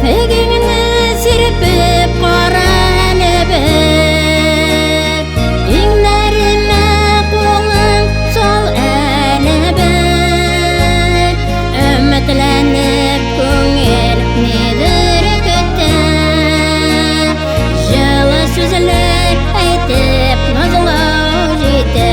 Керфегеңне сирпеп кара әле бер, Иңнәремә кулың сал әле бер. Өметләнеп күңел нидер көтә, Җылы сүзләр әйтеп назлау җитә.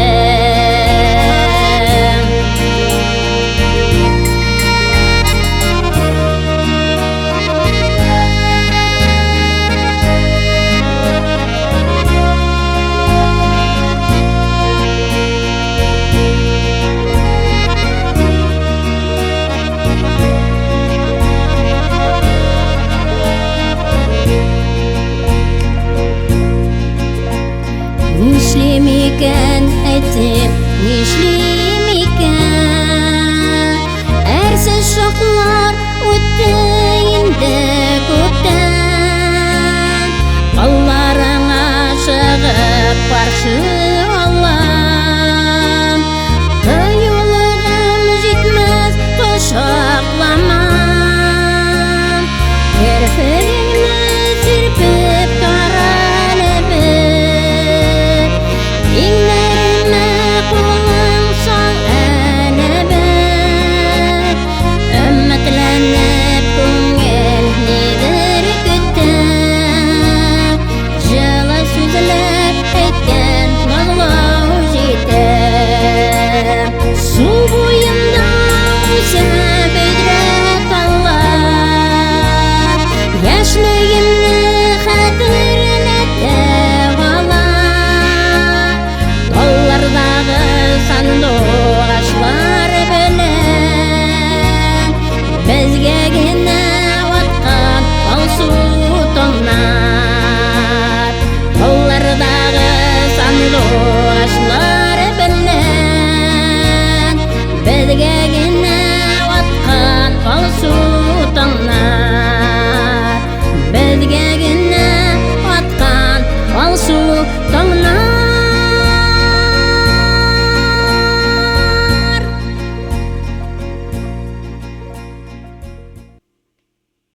Нишлим икән, әйтсәм, нишлим икән? Әрсез чаклар үтте инде күптән. Алларыңа чыгып каршы алам. Кыюлыгым җитмәс, кочакламам. Керфегеңне сирпеп кара әле бер, Иңнәремә кулың сал әле бер. Өметләнеп күңел нидер көтә, Җылы сүзләр әйткән назлау җитә. Су буенда үсә бөдрә таллар, Яшьлегемне хәтерләтә алар. Таллардагы сандугачлар белән Безгә генә аткан алсу таңнар. Таллардагы сандугачлар